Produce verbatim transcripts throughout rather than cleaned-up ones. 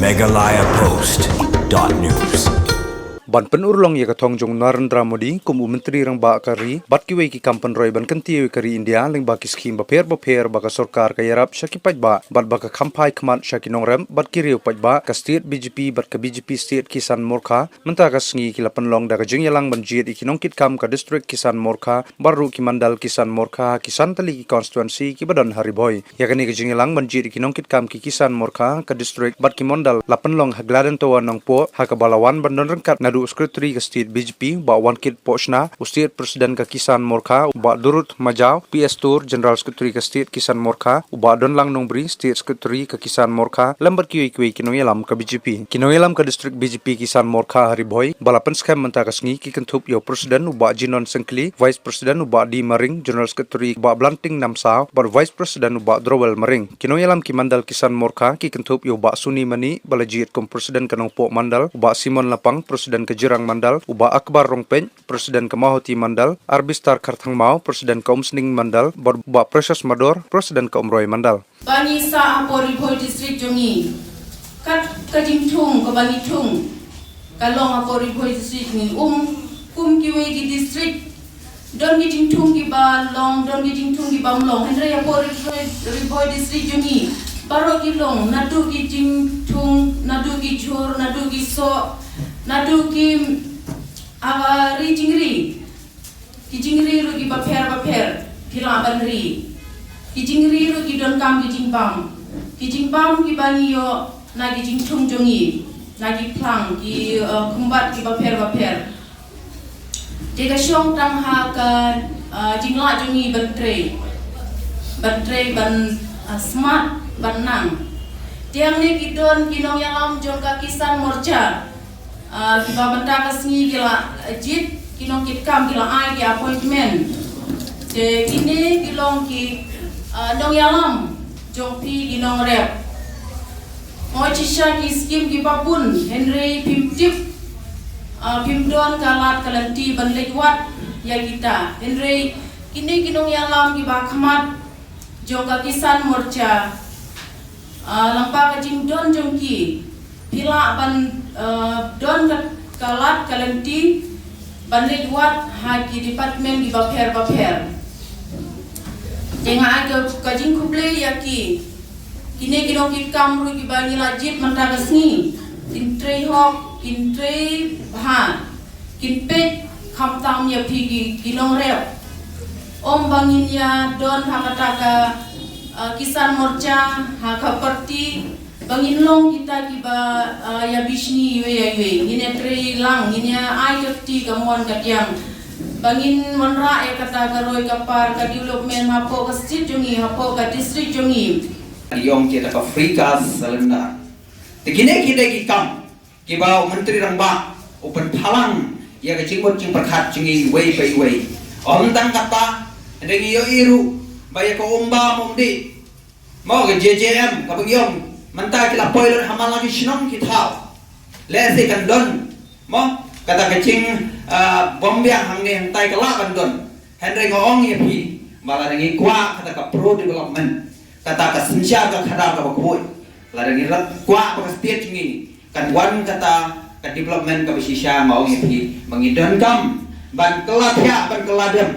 Meghalaya Post dot news. Ban pynurlong ïa ka thong jong Narendra Modi kum u Myntri Rangbah ka ri bad kiwei ki kam pynroi ban kyntiew ïa ka ri India lyngba ki skhim bapher bapher ba ka sorkar ka ïarap sha ki paidbah bad ba ka kham phai khmat sha ki nongrep bad ki riew paidbah, ka State B J P bad ka B J P State Kisan Morcha mynta ka sngi ki la pynlong da ka jingïalang ban jied ïa ki nongkitkam ka District Kisan Morcha bad ruh ki Mandal Kisan Morcha ha ki san tylli ki constituency kiba don ha Ri Bhoi. Ïa kane ka jingïalang ban jied ïa ki nongkitkam ki Kisan Morcha ka district bad ki mandal la pynlong ha Gladstone Tower Nongpoh, ha kaba la wan ban don ryngkat naduh u Secretary ka State B J P u Bah Wankit Pohshna, u State President ka Kisan Morcha u Bah Durut Majaw, P S Tur, General Secretary ka State Kisan Morcha u Bah Donlang Nongbri, State Secretary ka Kisan Morcha lem bad kiwei kiwei ki nongïalam ka B J P. Ki nongïalam ka district B J P Kisan Morcha ha Ri Bhoi ba la pynskhem mynta ka sngi ki kynthup ïa u President u Bah Jinon Syngkli, Vice President u Bah D Maring, General Secretary u Bah Blanting Namsaw bad Vice President u Bah Drowell Maring. Ki nongïalam ki Mandal Kisan Morcha ki kynthup ïa u Bah Suni Manik ba la jied kum President ka Nongpoh Mandal, u Bah Simon Lapang, President ka Jirang Mandal, u Bah Akbar Rongpeit, President ka Mawhati Mandal, Arbistar Kharthangmaw, President ka Umsning Mandal bad u Bah Precious Mador, President ka Umroi Mandal. Ba ngi sah hapoh Ri Bhoi District jong ngi, kat ka jingthung kaba ngi thung ka long hapoh Ri Bhoi District, ngi um kum kiwei ki district, don ki jingthung kiba long, don ki jingthung kiba ym long. Hynrei hapoh Ri Bhoi, Ri Bhoi District jong ngi baroh ki long, naduh ki jingthung, naduh ki jhur, naduh ki soh, naduh ki, ah, ri jingri. Ki jingri ruh kiba pher ba pher phi lah ban ri. Ki jingri ruh ki donkam ki jingbam. Ki jingbam kiba ngi ïoh na ki jingthung jong ngi, na ki phlang, ki, eh, khumbat kiba pher ba pher. Te ka shong tang ha ka, eh, jinglah jong ngi ban trei, ban trei, ban, eh, smat, ban nang. Te hangne ki don ki nongïalam jong ka Kisan Morcha. Ah, kiba mynta ka sngi ki la, ah, jied ki nongkitkam, ki la ai ki appointment. Te kine ki long ki, ah, nongïalam jong phi ki nongrep. Nga ong shisha ki skim kiba bun, hynrei phim tip, ah, phim don ka lad ka lynti ban leit wad ïa kita. Hynrei kine ki nongïalam kiba khmat jong ka Kisan Morcha, ah, lyngba ka jingdon jong ki, phi lah ban, ah, don ka, ka lad ka lynti ban leit wad ha ki department kiba pher ba pher. Te nga ai ka, ka jingkhublei ïa ki. Kine ki nongkitkam ruh kiba ngi la jied mynta ka sngi, kin trei hok, kin trei bha. Kin peit khamtam ïa phi ki, ki nongrep. Ym ba ngin ïa don ha kata ka, uh, Kisan Morcha, ha ka party, ba ngin long kita kiba, uh, ïa bishni iwei ïa iwei. Ngin ïa trei lang, ngin ïa ai ka kti ka mon ka diang. Ba ngin wanrah ïa kata ka roi ka par, ka development hapoh ka state jong ngi, hapoh ka district jong ngi. Ïong kita ka free gas cylinder. Te kine kita ki kam kiba u Myntri Rangbah u pynpaw lang ïa ka jingmut jingpyrkhat jong ngi iwei pa iwei. Ym tang kata, hynrei ngi ïohi ruh ba ïa ka Umbam Umdih, mo, ka J J M kaba ngi ong mynta ki la poi lut ha man la ki shnong ki thaw. Lehse kan don, mo, kata ka jing, ah, bym biang hangne hangtai ka lah ban don. Hynrei nga ong ïa phi ba lada ngi kwah kata ka pro development, kata ka synshar ka khadar kaba khuid, lada ngi kwah ba ka state jong ngi kan wan kata ka development kaba shisha, nga ong ïa phi ba ngi donkam ban kylla thiah, ban kylla dem,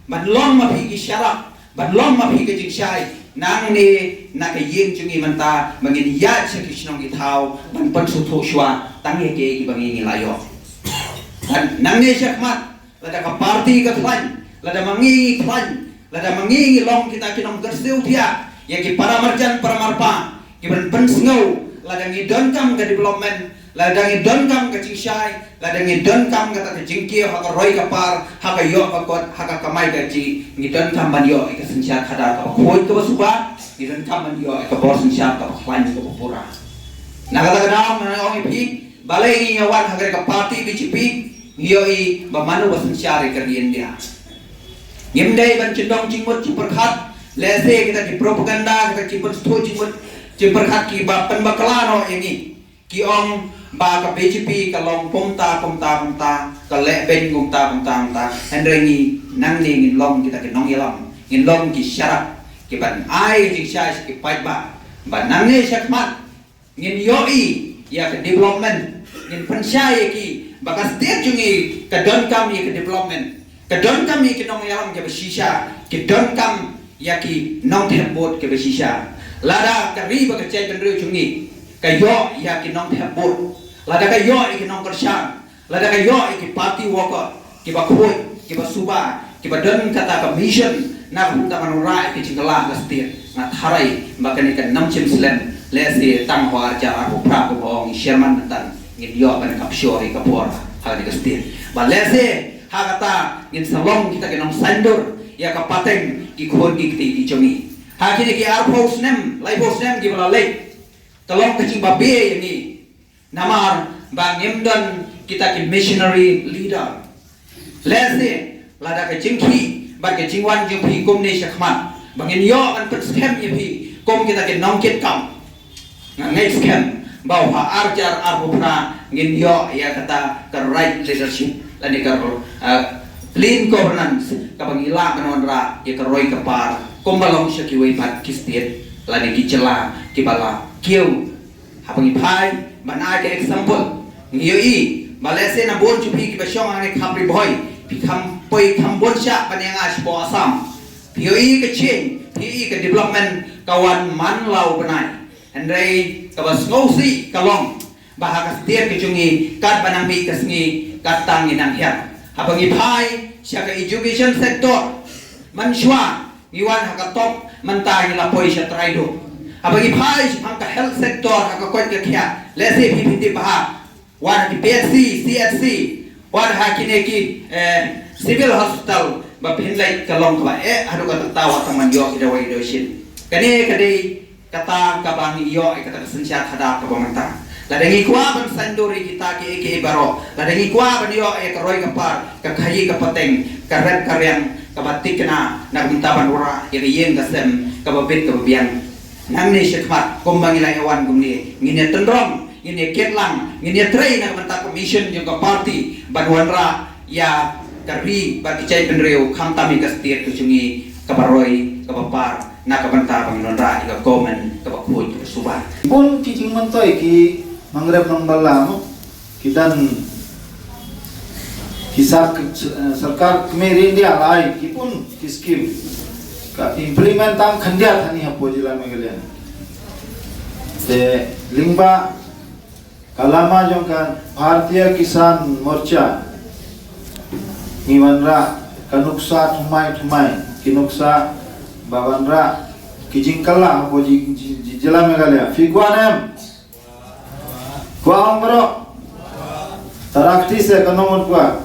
ban long ma phi ki sharap, ban long ma phi ka jingshai. Nangne na ka ïing jong ngi mynta ba ngin ïaid sha ki shnong ki thaw ban pynsngewthuh shuwa tang ïa kiei kiba ngi, ngi la ïoh. Bad nangne shakhmat, lada ka party ka khlaiñ, lada ma ngi ngi khlaiñ, lada ma ngi ngi long kita ki nongkyrsiew thiah ïa ki para marjan para marpa kiban pynsngew, lada ngi donkam ka development, lada ngi donkam ka jingshai, lada ngi donkam kata ka jingkiew ha ka roi ka par, ha ka ïoh ka kot, ha ka kamai kajih, ngi donkam ban ïoh ïa ka synshar khadar kaba khuid kaba suba, ngi donkam ban ïoh ïa ka bor synshar kaba khlaiñ kaba pura. Na kata ka daw nga ong ïa phi, balei ngi ïa wan ha ka party B J P, ngi ïohi ba mano ba synshar ïa ka ri India. Ngim dei ban jyndong jingmut jingpyrkhat, lehse kita ki propaganda, kita ki pynsthoh jingmut jingpyrkhat kiba pynbakla noh ïa ngi. Ki ong ba ka B J P ka long kumta, kumta, kumta, ka leh beiñ kumta, kumta, kumta. Hynrei ngi nangne ngin long kita ki nongïalam, ngin long ki sharap kiban ai jingshai sha ki paidbah. Ba nangne shakhmat Ngin ïohi ïa ka development, ngin pynshai ïa ki ba ka state jong ngi ka donkam ïa ka development, ka donkam ïa ki nongïalam kiba shisha, ki donkam ïa ki nongthep vote kiba shisha. Lada ka ri bad ka jaitbynriew jong ngi ka ïoh ïa ki nongthep vote, lada ka ïoh ïa ki nongkyrshan, lada ka ïoh ïa ki party worker kiba khuid, kiba suba, kiba don kata ka mission na ka bynta ban wanrah ïa ka jingkylla ha ka state, nga tharai ba kane kan ym shym slem, lehse tang ha u ar hajar arphew phra kumba ong i chairman mynta ngin ïoh ban capture ïa ka por ha kane ka state. Bad lehse ha kata ngin sa long kita ki nongsaiñdur ïa ka pateng ki khun ki kti ki jong ngi. Ha kine ki arphew snem, laiphew snem kiba la leit, ka long ka jingbabe ïa ngi. Namar ba ngim don kita ki missionary leader. Lehse lada ka jingkhih bad ka jingwan jong phi kumne shakhmat ba ngin ïoh ban pynskhem ïa phi kum kita ki nongkitkam, nga ngeit skhem ba ha u ar hajar arphew phra ngin ïoh ïa kata ka right leadership lane ka, uh, clean governance kaba ngi lah ban wanrah ïa ka roi ka par kumba long sha kiwei pat ki state lane ki jylla kiba la kiew. Haba ngi phai ban ai ka example, ngi ïohi ba lehse na bun jong phi kiba shong hangne ha Ri Bhoi, phi kham poi kham bun shah ban ïa nga shapoh Assam. Phi ïohi ka change, phi ïohi ka development ka wan man la u bnai. Hynrei kaba sngewsih ka long ba ha ka state ka jong ngi katba nang mih ka sngi katta ngi nang hiar. Haba ngi phai sha ka education sector, mynshuwa ngi wan ha ka top, mynta ngi la poi sha trai duh. Haba ngi phai shaphang ka health sector ha ka koit ka khiah, lehse phi phi tip bha, wat ha ki P H C, C H C, wat ha kine ki, eh, civil hospital, ba phin leit ka long kaba eh haduh katta wat tang ban ïoh ki dawai dawai shin. Kane ka dei kata kaba ngi ïoh ïa kata ka synshar khadar kaba mynta. Lada ngi kwah ban saiñdur ïa kita kiei kiei baroh, lada ngi kwah ban ïoh ïa ka roi ka par, ka khaïi ka pateng, ka rep ka riang kaba thikna na ka bynta ban wanrah ïa ka ïing ka sem kaba bit kaba biang. Nangne shakhmat kumba ngi la ïa wan kumne, ngin ïa tynrong, ngin ïa kit lang, ngin ïa trei na ka bynta ka mission jong ka party ban wanrah ïa ka ri bad ki jaitbynriew, khamtam ïa ka state ka jong ngi kaba roi kaba par, na ka bynta ba ngin wanrah ïa ka government kaba khuid kaba suba. Bun ki jingmyntoi ki nongrep nongbylla mo, ki don ki sar-, sorkar kmie ri India la ai ki bun ki skim ka implement tang khyndiat hani hapoh jylla Meghalaya. Te lyngba ka lama jong ka Bharatiya Kisan Morcha ngi wanrah ka nuksa thymmai thymmai, ki nuksa ba wanrah ki jingkylla hapoh ji-, ji-, ji-, jylla Meghalaya. Phi kwah ne em? Kwah ong baroh? Tara kti se ka nong kwah.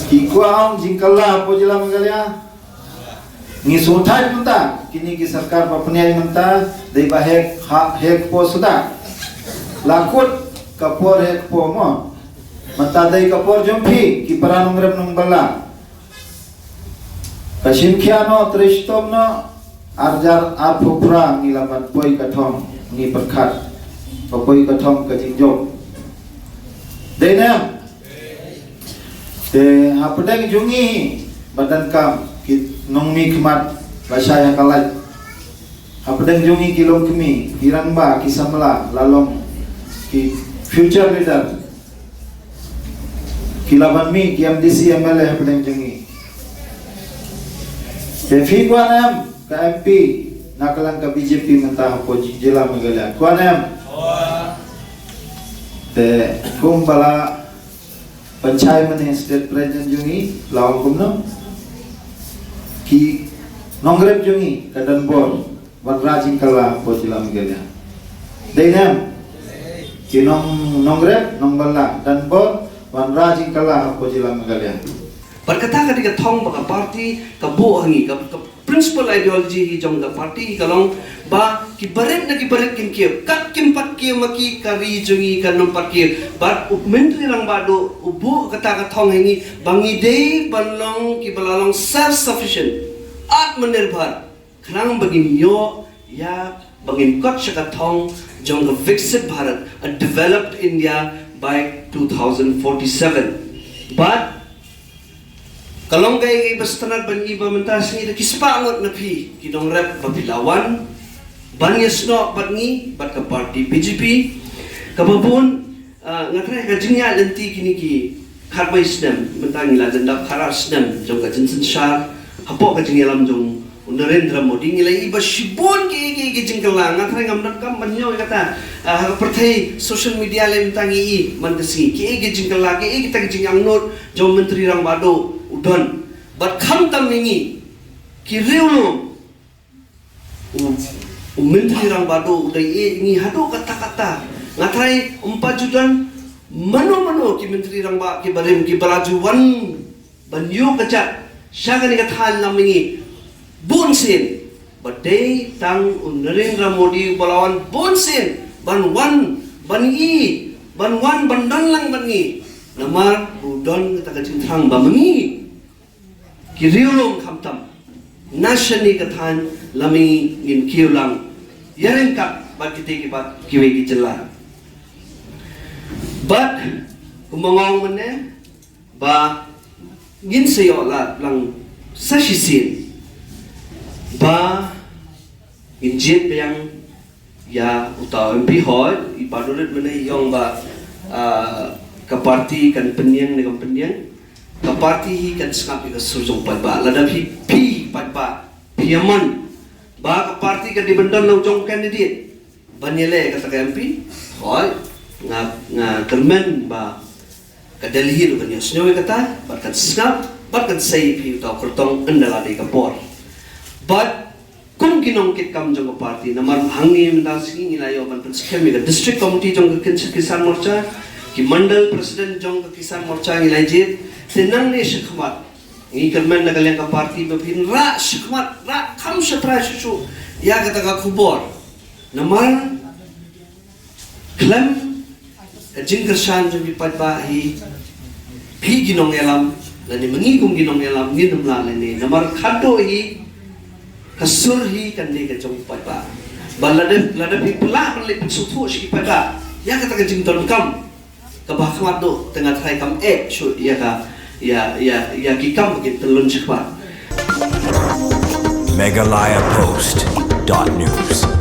Ki kwah ong jingkylla hapoh jylla Meghalaya. Ngi sngewthuh mynta, kine ki sorkar ba pynïaid mynta, dei ba heh, ha, heh kpoh suda. La kut ka por heh kpoh mo. Mynta dei ka por jong phi, ki para nongrep nongbylla. Ka shim khia noh, trei shitom noh, ar hajar arphew phra ngi la ban poi ka thong, ngi pyrkhat. Ka poi ka thong ka jingjop. Dei ne em? Te hapdeng jong ngi ba donkam ki nongmihkhmat ba shai ha ka light. Hapdeng jong ngi ki longkmie, ki rangbah, ki samla, la long ki future leader. Ki la ban mih ki M D C, M L A hapdeng jong ngi. Te phi kwah ne em ka M P na ka liang ka B J P mynta hapoh jylla Meghalaya? Kwah ne em? Te kumba la pynshai mynne State President jong ngi la ong kumno, ki nongrep jong ngi ka don bor wanrah jingkylla hapoh jylla Meghalaya. Dei ne em? Ki nong, nongrep nongbylla don bor wanrah jingkylla hapoh jylla Meghalaya. Bad kata ka dei ka thong ba ka party ka buh ha ngi, ka, ka principal ideology hi jong ka party hi ka long ba ki barit na ki barit kin kiew, kat kim pat kiew ma ki ka ri jong ngi kan ym pat kiew. Bad u Myntri Rangbah Duh u buh kata ka thong ha ngi ba ngi dei ban long kiba la long self sufficient, atmanirbhar. Khnang ba ngin ïoh ïa ba ngin kot sha ka thong jong ka Viksit Bharat, a developed India by two thousand forty-seven. Bad ka long kaei kaei ba sngewtynnat ba ngi ba mynta sngi da ki spah ngut na phi ki nongrep ba phi la wan, ban ïasnoh bad ngi bad ka party B J P. Kaba bun, ah, nga trai ka jingïaid lynti kine ki khatwei snem, mynta ngi la dep khatar snem jong ka jingsynshar hapoh ka jingïalam jong u Narendra Modi, ngi la ïohi ba shibun ki, ki, ki jingkylla. Nga trai ngam donkam ban ïoh ïa kata, ah, ha ka pyrthei social media lei mynta ngi ïohi man ka sngi ki, ki jingkylla, ki, kita ki jingangnud jong Myntri Rangbah Duh u don. Bad khamtam ïa ngi ki riewlum, u, u Myntri Rangbah Duh u dei ïa ngi haduh katta katta. Nga trai um pat ju don mano mano ki Myntri Rangbah kiba rim kiba la ju wan ban ïoh ka jait sha kane ka thaiñ lam ïa ngi bunsien. Ba dei tang u Narendra Modi uba la wan bunsien ban wan ban ïohi, ban wan ban don lang bad ngi. Namar u don kata ka jingthrang ba ma ngi ki riewlum khamtam na shane ka thaiñ lam ïa ngi ngin kiew lang ïaryngkat bad kite ki bad kiwei ki jylla. Bad kumba nga ong mynne ba ngin sa ïoh lad lang sa shisien ba ngin jied biang ïa uta u M P. Hooid, i Bah Dorit mynne i ong ba, ah, ka party kan pynïeng ne kan pynïeng. Ka party hi kan sngap ïa ka sur jong paidbah. Lada phi, phi paidbah phi ïa mon ba ka party ka dei ban don la u jong candidate ban ïaleh kata ka M P, hooid, nga, nga kyrmen ba ka Delhi ruh kan ïohsngew ïa kata bad kan sngap bad kan sei ïa phi uta u kyrtong ynda la dei ka por. Bad kum ki nongkitkam jong ka party, namar hangne mynta sngi ngi la ïoh ban pynskhem ïa ka district committee jong ka Kin-, Kisan Morcha, ki mandal president jong ka Kisan Morcha ngi la jied. Te nangne shakhmat ngi kyrmen na ka liang ka party ba phin rah shakhmat, rah kham shatrai shuh shuh ïa kata ka khubor. Namar khlem ka jingkyrshan jong ki paidbah hi, phi ki nongïalam lane ma ngi kum ki nongïalam ngin ym lah lane, namar khadduh hi ka sur hi kan dei ka jong ki paidbah. Ba lada, lada phi pynlah ban leit pynsngewthuh sha ki paidbah ïa kata ka jingdonkam kaba khadduh, te nga trai kam eh shuh ïa ka, ïa, ïa, ïa ki kam ba kin pynlong shakhmat. Meghalaya Post dot news.